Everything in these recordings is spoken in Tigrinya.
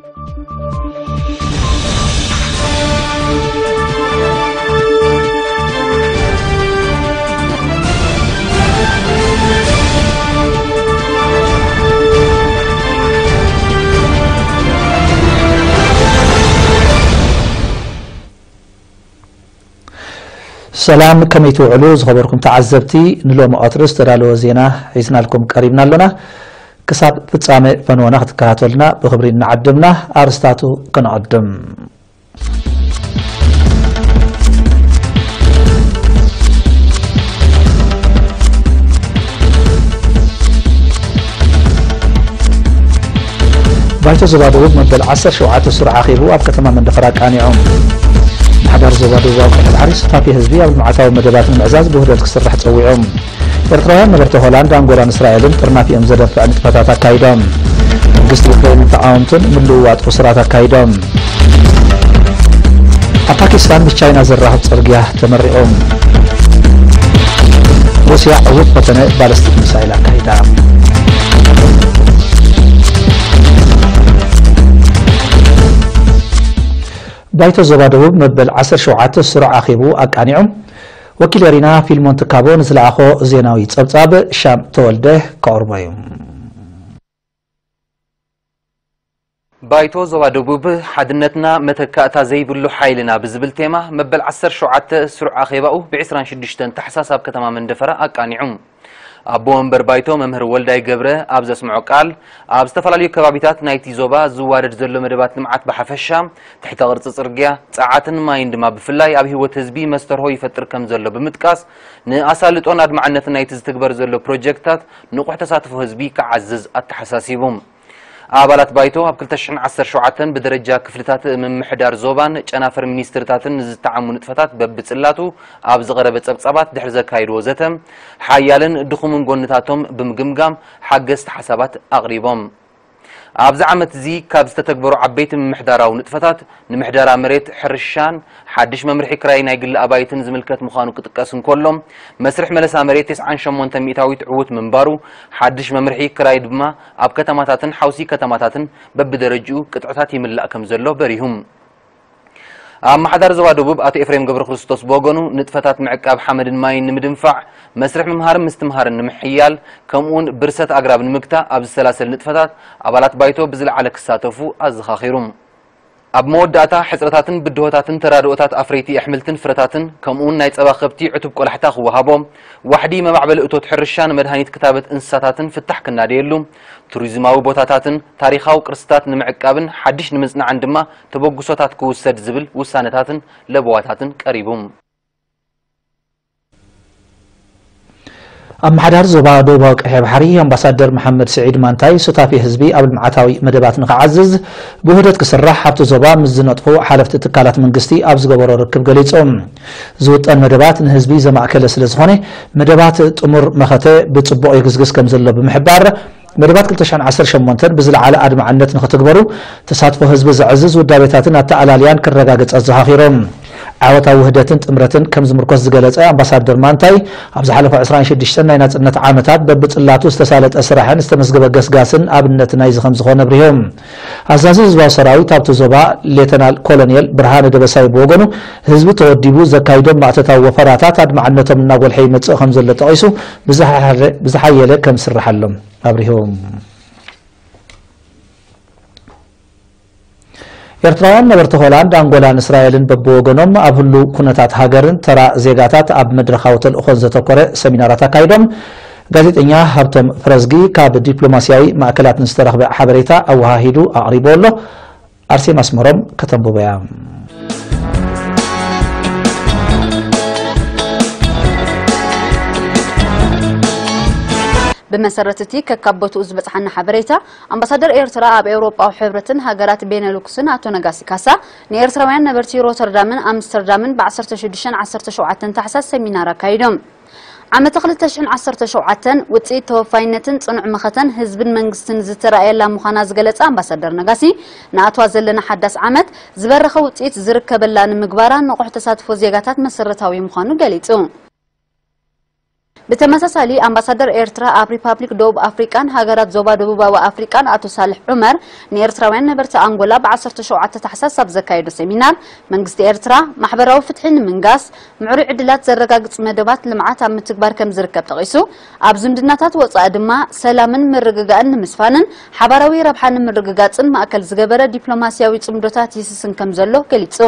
ሰላም፣ ከመይ ትውዕሉ ዝኸበርኩም ተዓዘብቲ? ንሎሚ ቀትሪ ዝተዳለወ ዜና ሒዝናልኩም ቀሪብና ኣሎና። ክሳብ ፍጻመ ፈንወና ክትከታተሉና ብኽብሪ እናዓደምና፣ ኣርስታቱ ከነቐድም። ባይቶ ዞባ ደቡብ መበል ዓሰርተ ሸውዓተ ስሩዕ ኣኼቡ ኣብ ከተማ መንደፈራ ኣቃኒዑ። ምምሕዳር ዞባ ደቡባዊ ቀይሕ ባሕሪ ሱታፌ ህዝቢ ኣብ ልምዓታዊ መደባት ንምዕዛዝ ብውህደት ክስራሕ ጸዊዑ። ኤርትራውያን ነበርቲ ሆላንድ፣ ኣንጎላን እስራኤልን ጥርናፊኦም ዘደፍዕ ንጥፈታት ኣካይዶም። መንግስቲ ዩክሬንን ተቓወምትን ምልውዋጥ እሱራት ኣካይዶም። ኣብ ፓኪስታን ምስ ቻይና ዘራኽብ ጽርግያ ተመሪቑ። ሩስያ ዕዉት ፈተነ ባለስቲክ ሚሳይል ኣካይዳ። ባይቶ ዞባ ደቡብ መበል ዓሰርተ ሸውዓተ ስሩዕ ኣኼቡ ኣቃኒዑ። ወኪል ኤሪና ፊልሞን ትካቦ ንዝለኣኾ ዜናዊ ጸብጻብ ሻም ተወልደ ከቕርቦ እዩ። ባይቶ ዞባ ደቡብ ሓድነትና መተካእታ ዘይብሉ ሓይልና ብዝብል ቴማ መበል ዓሰርተ ሸውዓተ ስሩዕ ኣኼባኡ ብ ዕስራን ሽዱሽተን ታሕሳስ ኣብ ከተማ መንደፈራ ኣቃኒዑ። ኣቦ ወንበር ባይቶ መምህር ወልዳይ ገብረ ኣብ ዘስምዖ ቃል፣ ኣብ ዝተፈላለዩ ከባቢታት ናይቲ ዞባ ዝዋደድ ዘሎ መደባት ልምዓት ብሓፈሻ፣ ትሕተ ቅርጺ ጽርግያ፣ ጸዓትን ማይን ድማ ብፍላይ ኣብ ህይወት ህዝቢ መስተርሆ ይፈጥር ከም ዘሎ ብምጥቃስ፣ ንኣሳልጦን ኣድማዕነትን ናይቲ ዝትግበር ዘሎ ፕሮጀክትታት ንቑሕ ተሳትፎ ህዝቢ ክዓዝዝ ኣተሓሳሲቡ። ኣባላት ባይቶ ኣብ ክልተ ሽሕን ዓሰርተ ሸውዓተን ብደረጃ ክፍልታት ምምሕዳር ዞባን ጨናፍር ሚኒስትርታትን ንዝተዓሙ ንጥፈታት በብጽላቱ ኣብ ዝቐረበ ጸብጻባት ድሕሪ ዘካይድዎ ዘተ፣ ሓያልን ድኹምን ጎንታቶም ብምግምጋም ሓገዝቲ ሓሳባት ኣቕሪቦም። ኣብዚ ዓመት እዚ ካብ ዝተተግበሩ ዓበይቲ ምምሕዳራዊ ንጥፈታት ንምሕደራ መሬት ሕርሻን ሓድሽ መምርሒ ክራይ ናይ ግሊ ኣባይትን ዝምልከት ምዃኑ ክጥቀስ እንከሎ፣ መስርሕ መለሳ መሬት ተስዓን ሸሞንተን ሚእታዊት ዕዉት ምንባሩ፣ ሓድሽ መምርሒ ክራይ ድማ ኣብ ከተማታትን ሓውሲ ከተማታትን በብደረጅኡ ቅጥዕታት ይምላእ ከም ዘሎ በሪሁ። ኣመሓዳሪ ዞባ ደቡብ ኣቶ ኤፍሬም ገብረክርስቶስ ብወገኑ፣ ንጥፈታት ምዕቃብ ሓመድን ማይን ንምድንፋዕ፣ መስርሕ ምምሃርን ምስትምሃርን ንምሕያል፣ ከምኡውን ብርሰት ኣግራብ ንምግታእ ኣብ ዝሰላሰል ንጥፈታት ኣባላት ባይቶ ብዝለዓለ ክሳተፉ ኣዘኻኺሩ። ኣብ መወዳእታ፣ ሕጽረታትን ብድሆታትን ተራድኦታት ኣፍረይቲ ኣሕምልትን ፍረታትን፣ ከምኡውን ናይ ጸባ ከብቲ ዕቱብ ቆላሕታ ክወሃቦ፣ ዋሕዲ መማዕበሊ እቶት ሕርሻን መድሃኒት ክታበት እንስሳታትን ፍታሕ ክናደየሉ፣ ቱሪዝማዊ ቦታታትን ታሪኻዊ ቅርስታት ንምዕቃብን ሓድሽ ንምጽናዕን ድማ ተበግሶታት ክውሰድ ዝብል ውሳነታትን ለበዋታትን ቀሪቡ። ኣመሓዳሪ ዞባ ደቡባዊ ቀይሕ ባሕሪ ኣምባሳደር መሓመድ ስዒድ ማንታይ፣ ሱታፌ ህዝቢ ኣብ ልምዓታዊ መደባት ንኽዓዝዝ ብውህደት ክስራሕ ኣብቲ ዞባ ምስ ዝነጥፉ ሓለፍቲ ትካላት መንግስቲ ኣብ ዝገበሮ ርክብ ገሊጹ። ዝውጠን መደባት ንህዝቢ ዘማእከለ ስለ ዝኾነ፣ መደባት ጥሙር መኸተ ብጽቡቕ ይግስግስ ከም ዘሎ ብምሕባር፣ መደባት ክልተ ሽሕን ዓሰርተ ሸሞንተን ብዝለዓለ ኣድማዕነት ንኽትግበሩ ተሳትፎ ህዝቢ ዘዕዝዝ ውዳቤታትን ኣተኣላልያን ክረጋገጽ ኣዘኻኺሩ። ዓወታዊ ውህደትን ጥምረትን ከም ዝምርኮስ ዝገለጸ ኣምባሳደር ማንታይ፣ ኣብ ዝሓለፈ ዕስራን ሽዱሽተን ናይ ናጽነት ዓመታት በብጽላቱ ዝተሳለጠ ስራሕን ዝተመዝገበ ገስጋስን ኣብነት ናይዚ ከም ዝኾነ ኣብሪሁ። ኣዛዚ ህዝባዊ ሰራዊት ኣብቲ ዞባ ሌተናል ኮሎኔል ብርሃነ ደበሳይ ብወገኑ፣ ህዝቢ ተወዲቡ ዘካይዶም ማእቶታዊ ወፈራታት ኣድማዕነቶም እናጎልሐ ይመጽእ ከም ዘሎ ጠቒሱ፣ ብዝሓ-፣ ብዝሓየለ ከም ዝስርሓሎም ኣብሪሁ። ኤርትራውያን ነበርቲ ሆላንድ፣ ኣንጎላን እስራኤልን በብወገኖም ኣብ ህሉው ኩነታት ሃገርን ተራ ዜጋታት ኣብ መድረኻዊ ተልእኾን ዘተኮረ ሰሚናራት ኣካይዶም። ጋዜጠኛ ሃብቶም ፍረዝጊ ካብ ዲፕሎማስያዊ ማእከላት ንዝተረኽበ ሓበሬታ ኣወሃሂዱ ኣቕሪቡ ኣሎ። ኣርሴማ ኣስመሮም ከተንብቦ እያ። ብመሰረት እቲ ከካብ ቦትኡ ዝበጽሓና ሓበሬታ፣ ኣምባሳደር ኤርትራ ኣብ ኤውሮጳዊ ሕብረትን ሃገራት ቤነሉክስን ኣቶ ነጋሲ ካሳ ንኤርትራውያን ነበርቲ ሮተርዳምን ኣምስተርዳምን ብ ዓሰርተ ሽዱሽተን ዓሰርተ ሸውዓተን ታሕሳስ ሰሚናር ኣካይዶም። ዓመተ ክልተ ሽሕን ዓሰርተ ሸውዓተን ውጽኢት ተወፋይነትን ጽኑዕ መኸተን ህዝብን መንግስትን ዝተራእየላ ምዃና ዝገለጸ ኣምባሳደር ነጋሲ፣ ንኣትዋ ዘለና ሓዳስ ዓመት ዝበረኸ ውጽኢት ዝርከበላ ንምግባራ ንቑሕ ተሳትፎ ዜጋታት መሰረታዊ ምዃኑ ገሊጹ። ብተመሳሳሊ ኣምባሳደር ኤርትራ ኣብ ሪፓብሊክ ደቡብ ኣፍሪቃን ሃገራት ዞባ ደቡባዊ ኣፍሪቃን ኣቶ ሳልሕ ዑመር ንኤርትራውያን ነበርቲ ኣንጎላ ብ ዓሰርተ ሸውዓተ ታሕሳስ ኣብ ዘካየዶ ሴሚናር መንግስቲ ኤርትራ ማሕበራዊ ፍትሒ ንምንጋስ ምዕሩይ ዕድላት ዘረጋግጽ መደባት ልምዓት ኣብ ምትግባር ከም ዝርከብ ጠቒሱ ኣብ ዝምድናታት ወጻኢ ድማ ሰላምን ምርግጋእን ንምስፋንን ሓባራዊ ረብሓ ንምርግጋጽን ማእከል ዝገበረ ዲፕሎማስያዊ ጽምዶታት ይስስን ከም ዘሎ ገሊጹ።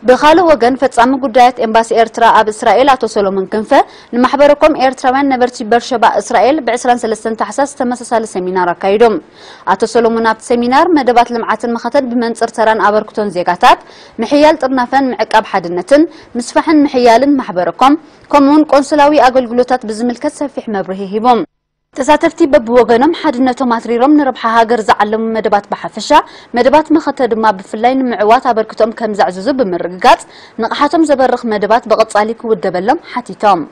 ብኻልእ ወገን ፈጻሚ ጉዳያት ኤምባሲ ኤርትራ ኣብ እስራኤል ኣቶ ሰሎሞን ክንፈ ንማሕበረኮም ኤርትራውያን ነበርቲ በርሸባ እስራኤል ብ ዕስራን ሰለስተን ታሕሳስ ተመሳሳሊ ሰሚናር ኣካይዶም። ኣቶ ሰሎሞን ኣብቲ ሰሚናር መደባት ልምዓትን መኸተን ብመንጽር ተራን ኣበርክቶን ዜጋታት ምሕያል ጥርናፈን ምዕቃብ ሓድነትን ምስፋሕን ምሕያልን ማሕበረኮም ከምኡውን ቆንስላዊ ኣገልግሎታት ብዝምልከት ሰፊሕ መብርሂ ሂቦም። ተሳተፍቲ በብወገኖም ሓድነቶም ኣትሪሮም ንረብሓ ሃገር ዝዓለሙ መደባት ብሓፈሻ መደባት መኸተ ድማ ብፍላይ ንምዕዋት ኣበርክቶም ከም ዘዕዝዙ ብምርግጋጽ ንቕሓቶም ዘበርኽ መደባት ብቐጻሊ ክውደበሎም ሓቲቶም።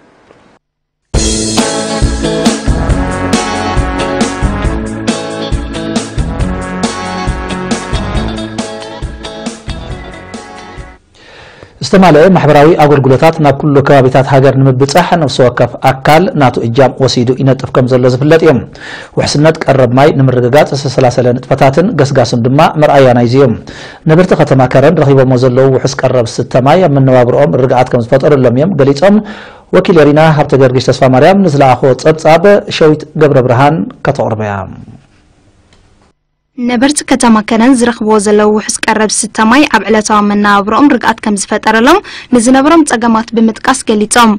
ዝተማልአ ማሕበራዊ ኣገልግሎታት ናብ ኩሉ ከባቢታት ሃገር ንምብጻሕ ነፍሲ ወከፍ ኣካል ናቱ እጃም ወሲዱ ይነጥፍ ከም ዘሎ ዝፍለጥ እዩ። ውሕስነት ቀረብ ማይ ንምርግጋጽ ዝተሰላሰለ ንጥፈታትን ገስጋሱን ድማ መርኣያ ናይዚ እዩ። ነበርቲ ከተማ ከረን ረኺቦሞ ዘለዉ ውሑስ ቀረብ ስተ ማይ ኣብ መነባብርኦም ርግኣት ከም ዝፈጠረሎም እዮም ገሊጾም። ወኪል ኤሪና ሃብተ ጊዮርጊስ ተስፋ ማርያም ንዝለኣኾ ጸብጻብ ሸዊት ገብረ ብርሃን ከተቕርበያ። ነበርቲ ከተማ ከረን ዝረኽብዎ ዘለዉ ውሑስ ቀረብ ስተ ማይ ኣብ ዕለታዊ መነባብሮኦም ርግኣት ከም ዝፈጠረሎም ንዝነበሮም ጸገማት ብምጥቃስ ገሊጾም።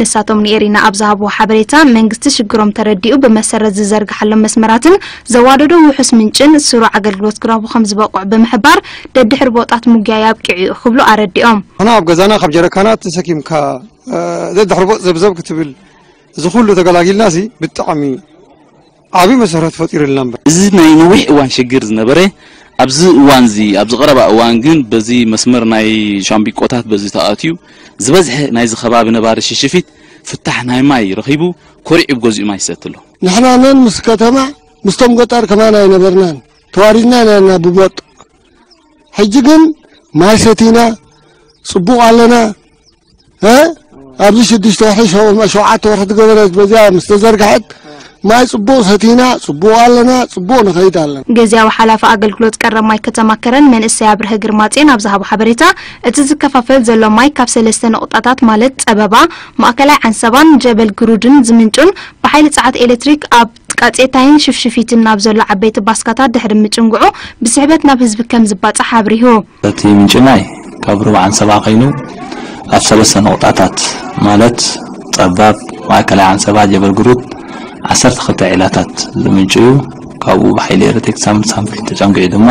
ንሳቶም ንኤሪና ኣብ ዝሃብዎ ሓበሬታ መንግስቲ ሽግሮም ተረዲኡ ብመሰረት ዝዘርግሓሎም መስመራትን ዘዋደዶ ውሑስ ምንጭን ስሩዕ ኣገልግሎት ክረኽቡ ከም ዝበቕዑ ብምሕባር ደድሕሪ ቦጣት ሙግያይ ኣብቂዑ እዩ ክብሉ ኣረዲኦም። ኣና ኣብ ገዛና ካብ ጀረካናት ተሰኪምካ ደድሕሪ ቦጥ ዘብዘብ ክትብል እዚ ኩሉ ተገላጊልና ሲ ብጣዕሚ ዓቢ መሰረት ፈጢሩልና እምበር። እዚ ናይ ነዊሕ እዋን ሽግር ዝነበረ ኣብዚ እዋን እዚ ኣብዚ ቀረባ እዋን ግን በዚ መስመር ናይ ሻምቢቆታት በዚ ተኣትዩ ዝበዝሐ ናይዚ ከባቢ ነባሪ ሽሽፊት ፍታሕ ናይ ማይ ረኺቡ ኮሪዑ ብገዚኡ ማይ ይሰቲ ኣሎ። ንሕና ነን ምስ ከተማ ምስቶም ገጠር ከማን ኣይነበርናን ተዋሪድና ኢና ብቦጥ ሕጂ ግን ማይ ሰቲና ጽቡቕ ኣለና። እ ኣብዚ ሽዱሽተ ወርሒ ሸው- ሸውዓተ ወርሒ ዝገበረት በዚኣ ምስ ተዘርግሐት ማይ ጽቡቕ ሰቲና ጽቡቕ ኣለና ጽቡቕ ንኸይድ ኣለና። ግዝያዊ ሓላፊ ኣገልግሎት ቀረብ ማይ ከተማ ከረን መንእሰይ ኣብርሀ ግርማጼን ኣብ ዝሃቦ ሓበሬታ እቲ ዝከፋፈል ዘሎ ማይ ካብ ሰለስተ ነቑጣታት ማለት ጸበባ፣ ማእከላይ ዓንሰባን ጀበል ግሩድን ዝምንጩን ብሓይሊ ጸዓት ኤሌክትሪክ ኣብ ቃጼታይን ሽፍሽፊትን ናብ ዘሎ ዓበይቲ ባስካታት ድሕሪ ምጭንጉዑ ብስሕበት ናብ ህዝቢ ከም ዝባጻሕ ኣብሪሁ። እቲ ምንጪ ማይ ካብ ሩባ ዓንሰባ ኮይኑ ኣብ ሰለስተ ነቑጣታት ማለት ጸባብ፣ ማእከላይ ዓንሰባ፣ ጀበል ግሩድ ዓሰርተ ክልተ ዒላታት ዝምንጩ እዩ። ካብኡ ብሓይሊ ኤሌክትሪክ ሳምፕል ሳምፕል ተጨንጉዑ ድማ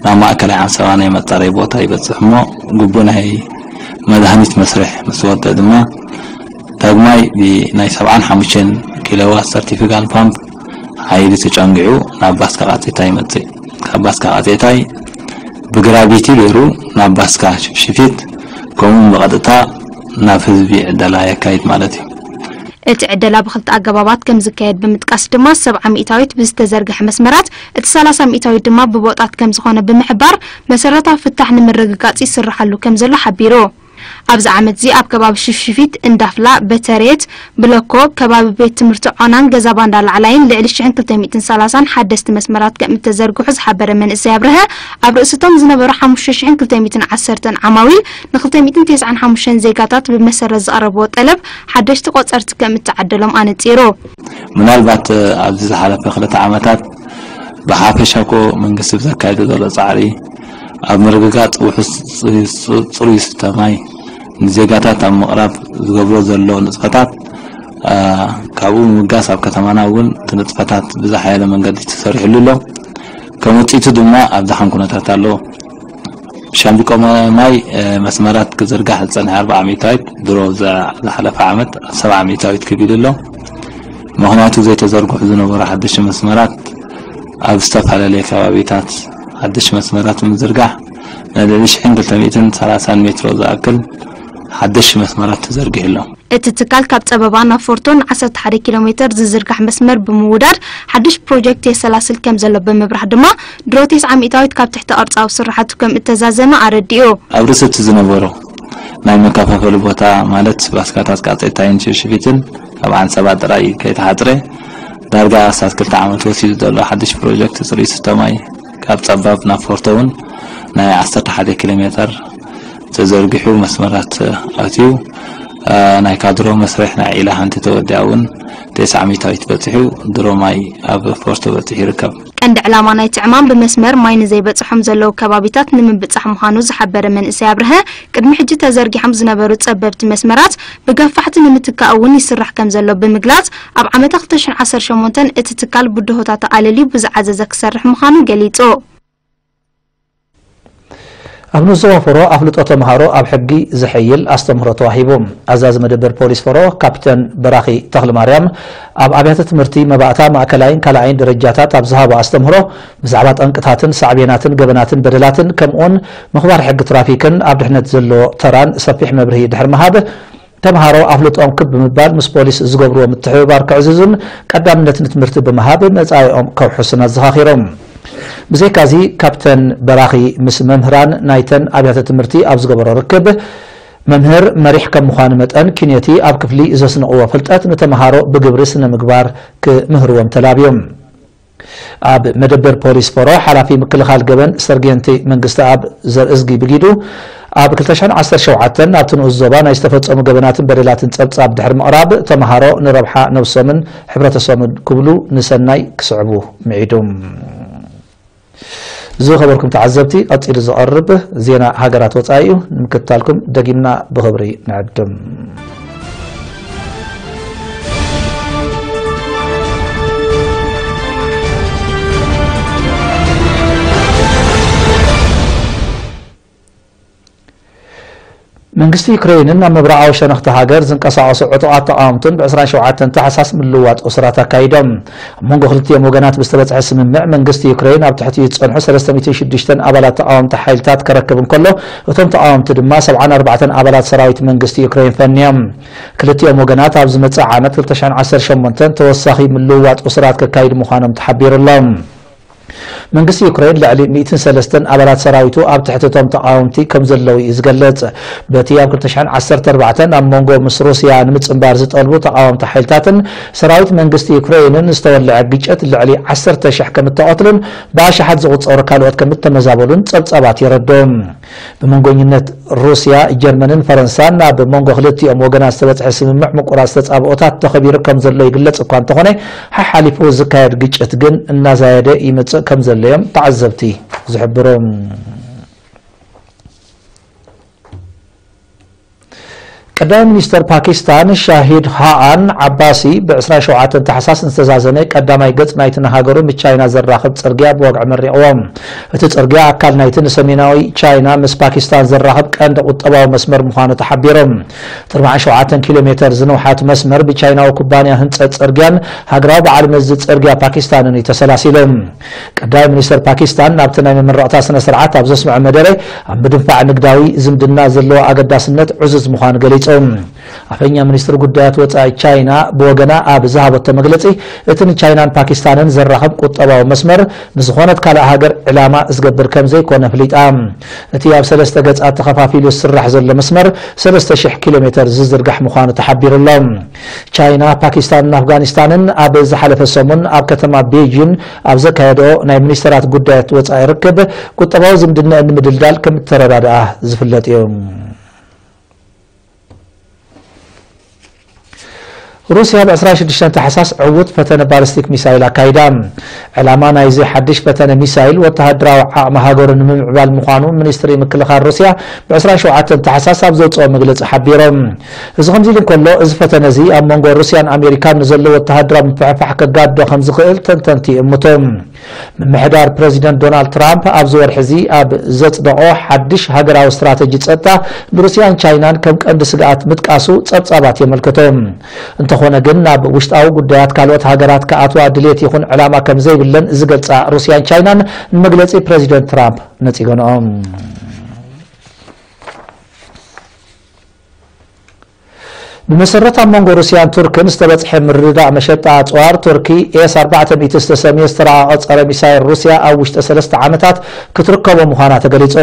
ናብ ማእከላይ ዓንሰባ ናይ መጻረይ ቦታ ይበጽሕ እሞ ግቡእ ናይ መድሃኒት መስርሕ ምስ ወድአ ድማ ዳግማይ ብናይ ሰብዓን ሓሙሽተን ኪሎዋት ሰርቲፊካል ፓምፕ ሓይሊ ተጨንጊዑ ናብ ባስካ ቃጼታ ይመጽእ። ካብ ባስካ ቃጼታይ ብግራቪቲ ገይሩ ናብ ባስካ ሽፍሽፊት ከምኡውን ብቐጥታ ናብ ህዝቢ ዕደላ የካይድ ማለት እዩ። እቲ ዕደላ ብክልተ ኣገባባት ከም ዝካየድ ብምጥቃስ ድማ ሰብዓ ሚእታዊት ብዝተዘርግሐ መስመራት እቲ ሰላሳ ሚእታዊት ድማ ብቦጣት ከም ዝኾነ ብምሕባር መሰረታዊ ፍታሕ ንምርግጋጽ ይስርሓሉ ከም ዘሎ ሓቢሩ። ኣብዚ ዓመት እዚ ኣብ ከባቢ ሽፍሽፊት፣ እንዳፍላ፣ በተሬት፣ ብለኮ፣ ከባቢ ቤት ትምህርቲ ዖናን ገዛ ባንዳ ላዕላይን ልዕሊ ሽሕን ክልተ ሚእትን ሰላሳን ሓደስቲ መስመራት ከም እተዘርግሑ ዝሓበረ መንእሰይ ኣብርሀ ኣብ ርእሲ እቶም ዝነበሩ ሓሙሽተ ሽሕን ክልተ ሚእትን ዓሰርተን ዓማዊል ን ክልተ ሚእትን ተስዓን ሓሙሽተን ዜጋታት ብመሰረት ዝቐረብዎ ጠለብ ሓደሽቲ ቆጸርቲ ከም እተዓደሎም ኣነጺሩ። ምናልባት ኣብዚ ዝሓለፈ ክልተ ዓመታት ብሓፈሻ እኮ መንግስቲ ብዘካየዶ ዘሎ ጻዕሪ ኣብ ምርግጋጽ ውሑስ ጽሩይ ስተ ማይ ንዜጋታት ኣብ ምቕራብ ዝገብሮ ዘሎ ንጥፈታት ካብኡ ምብጋስ ኣብ ከተማና እውን እቲ ንጥፈታት ብዝሓየለ መንገዲ ተሰሪሕሉ ኣሎ። ከም ውፅኢቱ ድማ ኣብ ደሓን ኩነታት ኣሎ። ሻምብቆ ማይ መስመራት ክዝርጋሕ ዝፀንሐ ኣርብዓ ሚእታዊት ድሮ ዝሓለፈ ዓመት ኣብ ሰብዓ ሚእታዊት ክቢሉ ኣሎ። ምኽንያቱ ዘይተዘርግሑ ዝነበሩ ሓደሽቲ መስመራት ኣብ ዝተፈላለየ ከባቢታት ሓደሽቲ መስመራት ብምዝርጋሕ ንልዕሊ ሽሕን ክልተ ሚእትን ሰላሳን ሜትሮ ዝኣክል ሓደሽቲ መስመራት ተዘርጊሑ ኣሎ። እቲ ትካል ካብ ጸበባ ናብ ፎርቶ ን ዓሰርተ ሓደ ኪሎ ሜተር ዝዝርጋሕ መስመር ብምውዳድ ሓድሽ ፕሮጀክት የሰላስል ከም ዘሎ ብምብራህ ድማ ድሮ ተስዓ ሚእታዊት ካብ ትሕተ ቅርጻዊ ስራሓቱ ከም እተዛዘመ ኣረዲኡ። ኣብ ርእሲ እቲ ዝነበሮ ናይ መከፋፈሊ ቦታ ማለት ባስካታት ቃፀይታይን ሽሽቢትን ካብ ዓንሰባ ጥራይ ከይተሓፅረ ዳርጋ ኣስታት ክልተ ዓመት ወሲዱ ዘሎ ሓድሽ ፕሮጀክት ፅሩይ ስተ ማይ ካብ ጸባብ ናብ ፎርቶ እውን ናይ ዓሰርተ ሓደ ኪሎ ሜተር ተዘርጊሑ መስመራት ኣትዩ። ናይ ካድሮ መስርሕ ናይ ዒላ ሓንቲ ተወዲኣ እውን ተስዓ ሚእታዊት በጺሑ ድሮ ማይ ኣብ ፎርቶ በጺሑ ይርከብ። ቀንዲ ዕላማ ናይቲ ዕማም ብመስመር ማይ ንዘይበጽሖም ዘለዉ ከባቢታት ንምብጻሕ ምዃኑ ዝሓበረ መንእሰይ ኣብርሀ፣ ቅድሚ ሕጂ ተዘርጊሖም ዝነበሩ ጸበብቲ መስመራት ብገፋሕቲ ንምትካእ እውን ይስራሕ ከም ዘሎ ብምግላጽ፣ ኣብ ዓመተ ክልተ ሽሕን ዓሰርተ ሸሞንተን እቲ ትካል ብድሆታት ኣቓልልዩ ብዝዓዘዘ ክሰርሕ ምዃኑ ገሊጹ። ኣብ ንኡስ ዞባ ፈሮ ኣፍልጦ ተምሃሮ ኣብ ሕጊ ዘሐይል ኣስተምህሮ ተዋሂቡ። ኣዛዚ መደበር ፖሊስ ፈሮ ካፕተን በራኺ ተኽለማርያም ኣብ ኣብያተ ትምህርቲ መባእታ ማእከላይን ካልኣይን ደረጃታት ኣብ ዝሃቦ ኣስተምህሮ ብዛዕባ ጠንቅታትን ሳዕቤናትን ገበናትን በደላትን ከምኡውን ምኽባር ሕጊ ትራፊክን ኣብ ድሕነት ዘለዎ ተራን ሰፊሕ መብርሂ ድሕሪ ምሃብ ተምሃሮ ኣፍልጦም ክብ ብምባል ምስ ፖሊስ ዝገብርዎ ምትሕብባር ክዕዝዙን ቀዳምነት ንትምህርቲ ብምሃብ መጻኢኦም ከውሕሱን ኣዘኻኺሮም። ብዘይካዚ ካፕተን በራኺ ምስ መምህራን ናይተን ኣብያተ ትምህርቲ ኣብ ዝገበሮ ርክብ መምህር መሪሕ ከም ምዃኑ መጠን ኪንዮቲ ኣብ ክፍሊ ዘስንቕዎ ፍልጠት ንተምሃሮ ብግብሪ ስነ ምግባር ክምህርዎም ተላብዮም። ኣብ መደበር ፖሊስ ፈሮ ሓላፊ ምክልኻል ገበን ሰርጌንቲ መንግስቲ ኣብ ዘርእዝጊ ብጊዱ ኣብ ክልተ ሽሕን ዓሰርተ ሸውዓተን ኣብቲ ንኡስ ዞባ ናይ ዝተፈጸሙ ገበናትን በደላትን ጸብጻብ ድሕሪ ምቕራብ ተምሃሮ ንረብሓ ነብሶምን ሕብረተሰብን ክብሉ ንሰናይ ክስዕቡ ምዒዱ። ዝኸበርኩም ተዓዘብቲ፣ ቀጺሉ ዝቐርብ ዜና ሃገራት ወጻኢ እዩ። ንምክትታልኩም ደጊምና ብኽብሪ ንዕድም። መንግስቲ ዩክሬንን ኣብ ምብራቓዊ ሸነኽቲ ሃገር ዝንቀሳቐሱ ዕጡቓት ተቓወምትን ብ ዕስራን ሸውዓተን ታሕሳስ ምልውዋጥ እሱራት ኣካይዶም። ኣብ መንጎ ክልቲኦም ወገናት ብዝተበጽሐ ስምምዕ፣ መንግስቲ ዩክሬን ኣብ ትሕቲኡ ዝጸንሑ ሰለስተ ሚእትን ሽዱሽተን ኣባላት ተቓወምቲ ሓይልታት ከረክብ እንከሎ፣ እቶም ተቓወምቲ ድማ ሰብዓን ኣርባዕተን ኣባላት ሰራዊት መንግስቲ ዩክሬን ፈንዮም። ክልቲኦም ወገናት ኣብ ዝመጽእ ዓመት ክልተ ሽሕን ዓሰርተ ሸሞንተን ተወሳኺ ምልውዋጥ እሱራት ከካይዱ ምዃኖም ተሓቢሩ ኣሎ። መንግስቲ ዩክሬን ልዕሊ ሚእትን ሰለስተን ኣባላት ሰራዊቱ ኣብ ትሕቲ እቶም ተቓወምቲ ከም ዘለዉ እዩ ዝገልጽ። በቲ ኣብ ክልተ ሽሕን ዓሰርተ ኣርባዕተን ኣብ መንጎ ምስ ሩስያ ንምጽንባር ዝጠልቡ ተቓወምቲ ሓይልታትን ሰራዊት መንግስቲ ዩክሬንን ዝተወልዐ ግጭት ልዕሊ ዓሰርተ ሽሕ ከም እተቐትሉን ብኣሽሓት ዝቑጸሩ ካልኦት ከም እተመዛበሉን ጸብጻባት የረድኡ። ብመንጎኝነት ሩስያ፣ ጀርመንን ፈረንሳን ኣብ መንጎ ክልቲኦም ወገናት ዝተበጽሐ ስምምዕ ምቁራጽ ተጻብኦታት ተኸቢሩ ከም ዘሎ ይግለጽ እኳ እንተኾነ፣ ሓሓሊፉ ዝካየድ ግጭት ግን እናዛየደ ይመጽእ ከም ዘሎ እዮም ተዓዘብቲ ዝሕብሩ። ቀዳማይ ሚኒስተር ፓኪስታን ሻሂድ ሃኣን ዓባሲ ብ ዕስራን ሸውዓተን ታሕሳስ ንዝተዛዘመ ቀዳማይ ገጽ ናይቲ ንሃገሩ ምስ ቻይና ዘራኽብ ጽርግያ ብወግዒ መሪቕዎ። እቲ ጽርግያ ኣካል ናይቲ ንሰሜናዊ ቻይና ምስ ፓኪስታን ዘራኽብ ቀንዲ ቁጠባዊ መስመር ምዃኑ ተሓቢሩ። እቲ ኣርባዓን ሸውዓተን ኪሎ ሜተር ዝነውሓት መስመር ብቻይናዊ ኩባንያ ህንጸት ጽርግያን ሃገራዊ በዓል መዚ ጽርግያ ፓኪስታንን እዩ ተሰላሲሉ። ቀዳማይ ሚኒስተር ፓኪስታን ናብቲ ናይ መመረቕታ ስነ ስርዓት ኣብ ዘስምዖ መደረ፣ ኣብ ምድንፋዕ ንግዳዊ ዝምድና ዘለዎ ኣገዳስነት ዕዙዝ ምዃኑ ገሊጹ። ኣፈኛ ሚኒስትሪ ጉዳያት ወጻኢ ቻይና ብወገና ኣብ ዝሃበቶ መግለጺ፣ እቲ ንቻይናን ፓኪስታንን ዘራኽብ ቁጠባዊ መስመር ንዝኾነት ካልእ ሃገር ዕላማ ዝገብር ከም ዘይኮነ ኣፍሊጣ። እቲ ኣብ ሰለስተ ገጻት ተኸፋፊሉ ዝስራሕ ዘሎ መስመር ሰለስተ ሽሕ ኪሎ ሜተር ዝዝርጋሕ ምዃኑ ተሓቢሩ ኣሎ። ቻይና፣ ፓኪስታንን ኣፍጋኒስታንን ኣብ ዝሓለፈ ሰሙን ኣብ ከተማ ቤጂን ኣብ ዘካየድኦ ናይ ሚኒስተራት ጉዳያት ወጻኢ ርክብ፣ ቁጠባዊ ዝምድነአን ንምድልዳል ከም እተረዳድኣ ዝፍለጥ እዩ። ሩስያ ብ ዕስራን ሽዱሽተን ታሕሳስ ዕዉት ፈተነ ባሊስቲክ ሚሳይል ኣካይዳ። ዕላማ ናይዚ ሓድሽ ፈተነ ሚሳይል፣ ወተሃደራዊ ዓቕሚ ሃገሩ ንምምዕባል ምዃኑ ሚኒስትሪ ምክልኻል ሩስያ ብ ዕስራን ሸውዓተን ታሕሳስ ኣብ ዘውጽኦ መግለጺ ሓቢሩ። እዚ ከምዚ ኢሉ እንከሎ፣ እዚ ፈተነ እዚ ኣብ መንጎ ሩስያን ኣሜሪካን ንዘሎ ወተሃደራዊ ምፍሕፋሕ ከጋድዶ ከም ዝኽእል ተንተንቲ ይእምቱ። ምምሕዳር ፕረዚደንት ዶናልድ ትራምፕ ኣብዚ ወርሒ እዚ ኣብ ዘጽደቖ ሓድሽ ሃገራዊ ስትራተጂ ጸጥታ፣ ንሩስያን ቻይናን ከም ቀንዲ ስግኣት ምጥቃሱ ጸብጻባት የመልክቱ። እንተኾነ ግን፣ ናብ ውሽጣዊ ጉዳያት ካልኦት ሃገራት ክኣትዋ ድሌት ይኹን ዕላማ ከም ዘይብለን ዝገልጻ ሩስያን ቻይናን ንመግለጺ ፕረዚደንት ትራምፕ ነጺገንኦም። ብመሰረት ኣብ መንጎ ሩስያን ቱርክን ዝተበጽሐ ምርድዳእ መሸጣ ኣጽዋር፣ ቱርኪ ኤስ ኣርባዕተ ሚእቲ ዝተሰምየ ዝተራቐቐ ጸረ ሚሳይል ሩስያ ኣብ ውሽጢ ሰለስተ ዓመታት ክትርከቦ ምዃና ተገሊጹ።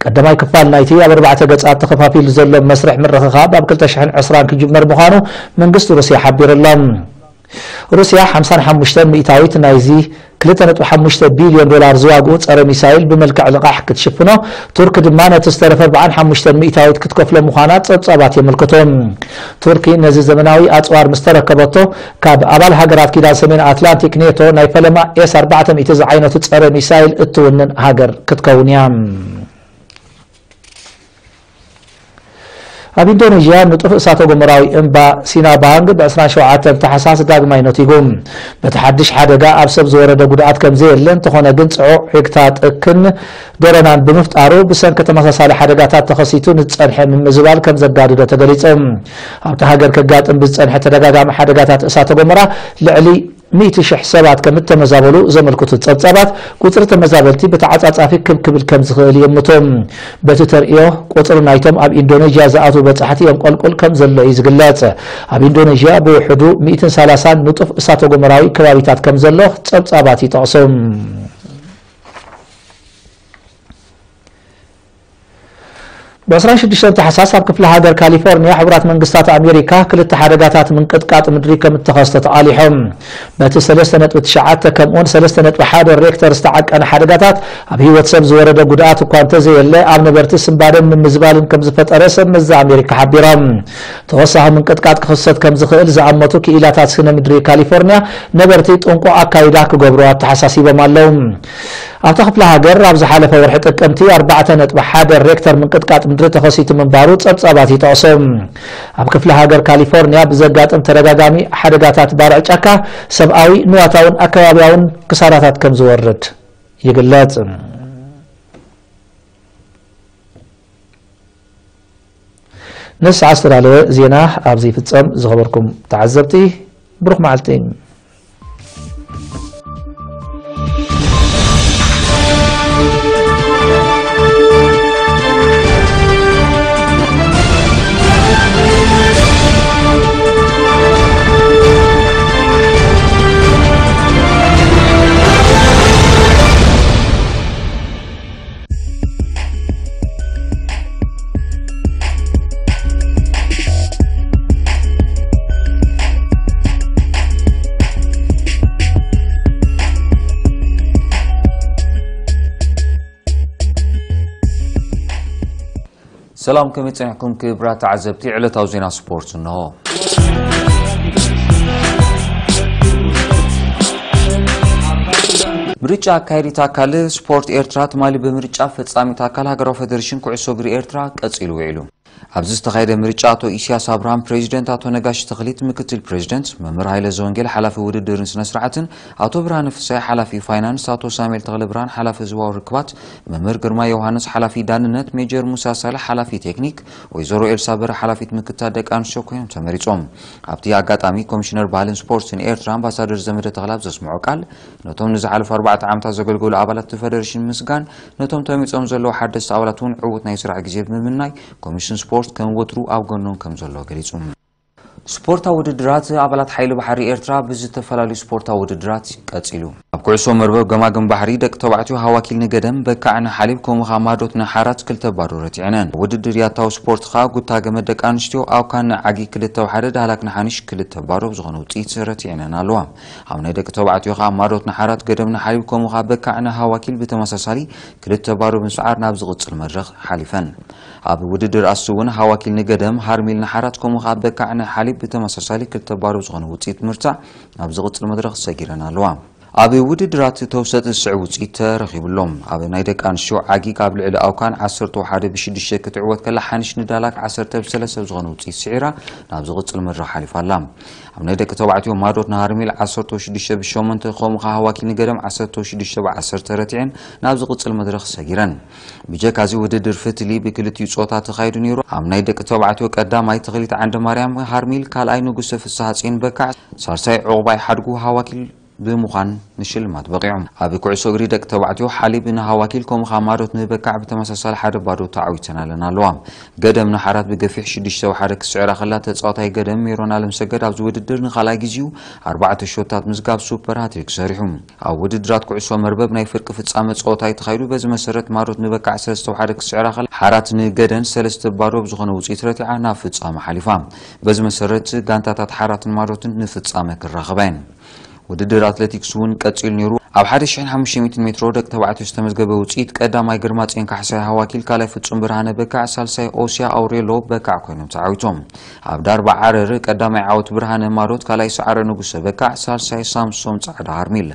ቀዳማይ ክፋል ናይቲ ኣብ ኣርባዕተ ገጻት ተኸፋፊሉ ዘሎ መስርሕ ምርኽኻብ ኣብ ክልተ ሽሕን ዕስራን ክጅመር ምዃኑ መንግስቲ ሩስያ ሓቢሩ ኣሎ። ሩስያ ሓምሳን ሓሙሽተን ሚእታዊት ናይዚ ክልተ ነጥቢ ሓሙሽተ ቢልዮን ዶላር ዝዋግኡ ጸረ ሚሳይል ብመልክዕ ልቓሕ ክትሽፍኖ፣ ቱርክ ድማ ነቲ ዝተረፈ ኣርባዓን ሓሙሽተን ሚእታዊት ክትከፍሎ ምዃና ጸብጻባት የመልክቱ። ቱርኪ ነዚ ዘመናዊ ኣጽዋር ምስ ተረከበቶ፣ ካብ ኣባል ሃገራት ኪዳን ሰሜን ኣትላንቲክ ኔቶ ናይ ፈለማ ኤስ ኣርባዕተ ሚእቲ ዝዓይነቱ ጸረ ሚሳይል እትውንን ሃገር ክትከውን እያ። ኣብ ኢንዶኔዥያ ንጡፍ እሳተ ጎመራዊ እምባ ሲናባንግ ብ ዕስራን ሸውዓተን ታሕሳስ ዳግማይ ነቲጉ። በቲ ሓድሽ ሓደጋ ኣብ ሰብ ዝወረደ ጉድኣት ከም ዘየለ፣ እንተኾነ ግን ጽዑቕ ዒግታ ጥክን ደረናን ብምፍጣሩ ብሰንኪ ተመሳሳሊ ሓደጋታት ተኸሲቱ ንዝጸንሐ ምምዝባል ከም ዘጋድዶ ተገሊጹ። ኣብቲ ሃገር ከጋጥም ብዝጸንሐ ተደጋጋሚ ሓደጋታት እሳተ ጎመራ ልዕሊ ሚእቲ ሽሕ ሰባት ከም እተመዛበሉ ዘመልክቱ ጸብጻባት፣ ቁጽሪ ተመዛበልቲ ብተዓጻጻፊ ክብ ክብል ከም ዝኽእል ይእምቱ። በቲ ተርእዮ፣ ቁጽሪ ናይቶም ኣብ ኢንዶኔዥያ ዝኣትዉ በጻሕቲ የንቆልቁል ከም ዘሎ እዩ ዝግለጽ። ኣብ ኢንዶኔዥያ ብውሕዱ ሚእትን ሰላሳን ንጡፍ እሳተ ጎመራዊ ከባቢታት ከም ዘሎ ጸብጻባት ይጠቕሱ። ብ ዕስራን ሽዱሽተን ታሕሳስ ኣብ ክፍለ ሃገር ካሊፎርኒያ ሕቡራት መንግስታት ኣሜሪካ ክልተ ሓደጋታት ምንቅጥቃጥ ምድሪ ከም እተኸስተ ተቓሊሖም። በቲ ሰለስተ ነጥቢ ትሽዓተ ከምኡውን ሰለስተ ነጥቢ ሓደ ሬክተር ዝተዓቀነ ሓደጋታት ኣብ ህይወት ሰብ ዝወረደ ጉድኣት እኳ እንተዘየለ፣ ኣብ ነበርቲ ስንባደን ምምዝባልን ከም ዝፈጠረ ሰብ መዚ ኣሜሪካ ሓቢሮም። ተወሳኺ ምንቅጥቃጥ ክኽሰት ከም ዝኽእል ዝኣመቱ ክኢላታት ስነ ምድሪ ካሊፎርኒያ፣ ነበርቲ ጥንቁቕ ኣካይዳ ክገብሩ ኣተሓሳሲቦም ኣለዉ። ኣብታ ክፍለ ሃገር ኣብ ዝሓለፈ ወርሒ ጥቅምቲ ኣርባዕተ ነጥቢ ሓደ ሬክተር ምንቅጥቃጥ ምድሪ ተኸሲቱ ምንባሩ ጸብጻባት ይጠቕሱ። ኣብ ክፍለ ሃገር ካሊፎርኒያ ብዘጋጥም ተደጋጋሚ ሓደጋታት ባርዕ ጫካ ሰብኣዊ፣ ንዋታውን ኣከባቢያውን ክሳራታት ከም ዝወርድ ይግለጽ። ነዚ ሰዓት ዝተዳለወ ዜና ኣብዚ ይፍጸም። ዝኸበርኩም ተዓዘብቲ፣ ብሩኽ መዓልቲ። ሰላም፣ ከመይ ጸኒሕኩም ክቡራት ተዓዘብቲ? ዕለታዊ ዜና ስፖርት እንሆ። ምርጫ ኣካያዲት ኣካል ስፖርት ኤርትራ ትማሊ ብምርጫ ፈጻሚት ኣካል ሃገራዊ ፌደሬሽን ኩዕሶ እግሪ ኤርትራ ቀጺሉ ውዒሉ። ኣብዚ ዝተኻየደ ምርጫ ኣቶ ኢሳያስ ኣብርሃም ፕሬዚደንት፣ ኣቶ ነጋሽ ተኽሊት ምክትል ፕሬዚደንት፣ መምህር ሃይለ ዘወንጌል ሓላፊ ውድድርን ስነ ስርዓትን፣ ኣቶ ብርሃነ ፍሳይ ሓላፊ ፋይናንስ፣ ኣቶ ሳሙኤል ተኽለብርሃን ሓላፊ ህዝባዊ ርክባት፣ መምህር ግርማ ዮሃንስ ሓላፊ ዳንነት፣ ሜጀር ሙሳ ሳልሕ ሓላፊ ቴክኒክ፣ ወይዘሮ ኤልሳ በረ ሓላፊት ምክትታል ደቂ ኣንስትዮ ኮይኖም ተመሪጾም። ኣብቲ ኣጋጣሚ ኮሚሽነር ባህልን ስፖርትን ኤርትራ ኣምባሳደር ዘመደ ተኽለ ኣብ ዘስምዖ ቃል፣ ነቶም ንዝሓለፉ ኣርባዕተ ዓመታት ዘገልገሉ ኣባላት እቲ ፌደሬሽን ምስጋን፣ ነቶም ተመሪጾም ዘለዉ ሓደስቲ ኣባላት እውን ዕዉት ናይ ስራሕ ግዜ ብምምናይ፣ ኮሚሽን ስፖርት ከም ወትሩ ኣብ ጎኖም ከም ዘሎ ገሊጹ። ስፖርታዊ ውድድራት ኣባላት ሓይሊ ባሕሪ ኤርትራ ብዝተፈላለዩ ስፖርታዊ ውድድራት ቀጺሉ። ኣብ ኩዕሶ መርበብ ገማግም ባሕሪ ደቂ ተባዕትዮ ሃዋኪል ንገደም በካዕ ንሓሊብ ከምኡ ኸኣ ማዶት ንሓራት ክልተ ባዶ ረቲዐነን። ውድድር ያታዊ ስፖርት ኸኣ ጉታ ገመድ ደቂ ኣንስትዮ ኣውካን ንዓጊ ክልተ ብሓደ ዳህላክ ንሓንሽ ክልተ ባዶ ብዝኾነ ውጽኢት ረቲዐነን ኣለዋ። ኣብ ናይ ደቂ ተባዕትዮ ኸኣ ማዶት ንሓራት ገደም ንሓሊብ ከምኡ ኸኣ በካዕ ንሃዋኪል ብተመሳሳሊ ክልተ ባዶ ብምስዓር ናብ ዝቕጽል መድረኽ ሓሊፈን። ኣብ ውድድር ኣሱ እውን ሃዋኪል ንገደም፣ ሃርሚል ንሓራት ከምኡ ኸኣ በካዕ ንሓሊብ ብተመሳሳሊ ክልተ ባዶ ብዝኾነ ውጽኢት ምርታዕ ናብ ዝቕጽል መድረኽ ሰጊረን ኣለዋ። ኣብ ውድድራት ተውሰጥ ዝስዕብ ውጽኢት ተረኺቡሎም። ኣብ ናይ ደቂ ኣንስትዮ ዓጊግ ኣብ ልዕሊ ኣውካን ዓሰርተ ሓደ ብሽዱሽተ ክትዕወት ከላ፣ ሓንሽ ንዳላክ ዓሰርተ ብሰለስተ ብዝኾነ ውጽኢት ስዒራ ናብ ዝቕጽል መድረኽ ሓሊፋ ኣላ። ኣብ ናይ ደቂ ተባዕትዮ ማዶት ንሃርሚል ዓሰርተ ሽዱሽተ ብሸሞንተ ከምኡ ኸኣ ሃዋኪል ንገደም ዓሰርተ ሽዱሽተ ብዓሰርተ ረቲዐን ናብ ዝቕጽል መድረኽ ሰጊረን። ብጀካ እዚ ውድድር ፍትሊ ብክልቲኡ ጾታ ተኻይዱ ነይሩ። ኣብ ናይ ደቂ ተባዕትዮ ቀዳማይ ተኽሊት ዓንደ ማርያም ሃርሚል፣ ካልኣይ ንጉሰ ፍስሃ ጽዮን በካዕ፣ ሳልሳይ ዑቕባይ ሓድጉ ሃዋኪል ብምዃን ንሽልማት በቂዖም። ኣብ ኩዕሶ እግሪ ደቂ ተባዕትዮ ሓሊብ ንሃዋኪል ከምኡ ኸዓ ማሮት ንበካዕ ብተመሳሳሊ ሓደ ባዶ ተዓዊተን ኣለና ኣለዋ። ገደም ንሓራት ብገፊሕ ሽዱሽተ ብሓደ ክትስዕራ ከላ ተጻዋታይ ገደም ሜሮን ኣለምሰገድ ኣብዚ ውድድር ንኻልኣይ ግዜኡ ኣርባዕተ ሾታት ምዝጋብ ሱፐር ሃትሪክ ሰሪሑ። ኣብ ውድድራት ኩዕሶ መርበብ ናይ ፍርቂ ፍጻመ ጸወታ እዩ ተኻይዱ። በዚ መሰረት ማሮት ንበካዕ ሰለስተ ብሓደ ክትስዕራ ከላ ሓራት ንገደን ሰለስተ ባዶ ብዝኾነ ውጽኢት ረቲዓ ናብ ፍጻመ ሓሊፋ። በዚ መሰረት ጋንታታት ሓራትን ማሮትን ንፍጻመ ክራኸባ እየን። ውድድር ኣትሌቲክስ እውን ቀጺሉ ነይሩ። ኣብ ሓደ ሽሕን ሓሙሽተ ሚእትን ሜትሮ ደቂ ተባዕትዮ ዝተመዝገበ ውጽኢት ቀዳማይ ግርማ ጼን ካሕሳይ ሃዋኪል፣ ካልኣይ ፍጹም ብርሃነ በካዕ፣ ሳልሳይ ኦሲያ ኣውሬሎ በካዕ ኮይኖም ተዓዊቶም። ኣብ ዳርባ ዓረር ቀዳማይ ዓወት ብርሃነ ማሮት፣ ካልኣይ ሰዓረ ንጉሰ በካዕ፣ ሳልሳይ ሳምሶም ጻዕዳ ሃርሚል።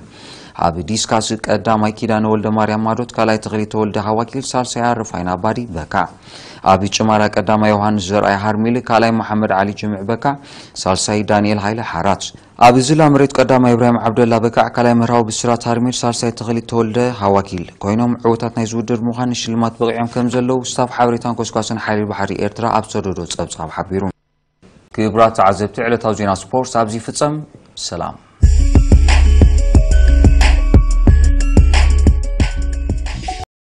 ኣብ ዲስካስ ቀዳማይ ኪዳነ ወልደ ማርያም ማሮት፣ ካልኣይ ተኽሊተ ወልደ ሃዋኪል፣ ሳልሳይ ኣረፋይና ኣባዲ በካዕ። ኣብ ጭማራ ቀዳማይ ዮሃንስ ዘርኣይ ሃርሚል፣ ካልኣይ መሓመድ ዓሊ ጅምዕ በካዕ፣ ሳልሳይ ዳንኤል ሃይለ ሓራት። ኣብ ዝላ መሬት ቀዳማይ ኢብራሂም ዓብደላ በካዕ፣ ካልኣይ መርሃዊ ብስራት ሃርሚል፣ ሳልሳይ ተኽሊት ተወልደ ሃዋኪል ኮይኖም ዕዉታት ናይዚ ውድድር ብምዃን ንሽልማት በቒዖም ከም ዘለዉ ስታፍ ሓበሬታን ኮስኳስን ሓይሊ ባሕሪ ኤርትራ ኣብ ሰደዶ ጸብጻብ ሓቢሩ። ክቡራት ተዓዘብቲ፣ ዕለታዊ ዜና ስፖርት ኣብዚ ይፍጸም። ሰላም።